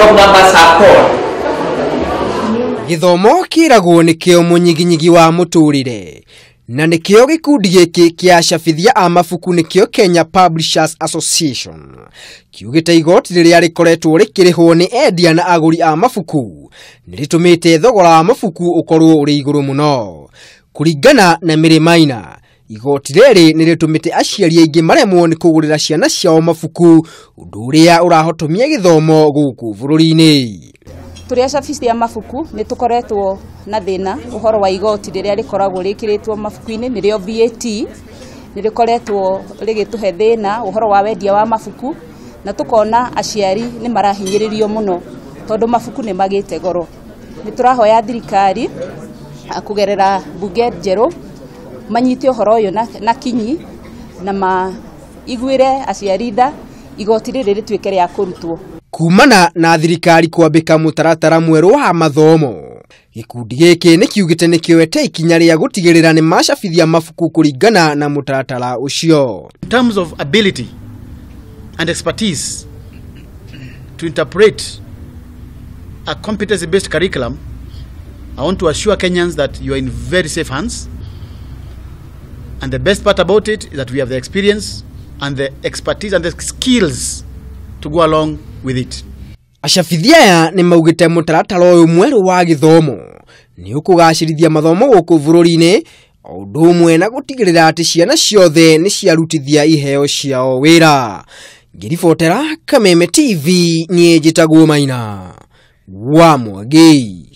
wrong numbers are called. Gĩthomo kĩragwo nĩkĩo mũnyiginyigi wa mũtũrĩre na nĩkĩo gĩkundi gĩkĩ kĩa acabithia a mabuku nĩkĩo Kenya Publishers Association kiugĩte igoti rĩrĩa rĩkoretwo rĩkĩrĩhwo nĩ endia na agũri a mabuku nĩ rĩtũmĩte thogora wa mabuku ũkorwo ũrĩ igũrũ mũno. Kũringana na Mary Maina, igoti rĩrĩ nĩ rĩtũmĩte aciari aingĩ maremwo nĩ kũgũrĩra ciana ciao mabuku, ũndũ ũrĩa ũrahotomia gĩthomo gũkũ bũrũri-inĩ. Tũrĩ acabithia mabuku nĩ tũkoretwo na thĩna ũhoro wa igoti rĩrĩa rĩkoragwo rĩkĩrĩtwo mabuku-inĩ nĩrĩo VAT, nĩ rĩkoretwo rĩgĩtũhe thĩna ũhoro wa wendia wa mabuku, na tũkona aciari nĩ marahinyĩrĩrio mũno tondũ mabuku nĩ magĩte goro. Nĩ tũrahoya thirikari kũgerera bunge njerũ manyite ũhoro ũyũ na kinyi na maiguĩre aciari tha, igoti rĩrĩ rĩtuĩke rĩa kũrutwo. Kumana na thirikari kwambĩka mũtaratara mwerũ wa mathomo, gĩkundi gĩkĩ nĩ kiugĩte nĩ kĩoete ikinya rĩa gũtigĩrĩra nĩ macabithia mabuku kũringana na mũtaratara ũcio. In terms of ability and expertise to interpret a competency-based curriculum, I want to assure Kenyans that you are in very safe hands. And the best part about it is that we have the experience and the expertise and the skills to go along with it. Acabithia aya nĩ maugĩte mũtaratara ũyũ mwerũ wa gĩthomo nĩ ũkũgacĩrithia mathomo gũkũ bũrũri-inĩ, o ũndũ ũmwe na gũtigĩrĩra atĩ ciana ciothe nĩ ciarutithia iheo ciao wĩra. Ngĩribotera Kameme TV, niĩ njĩtagwo Maina wa Mwangi.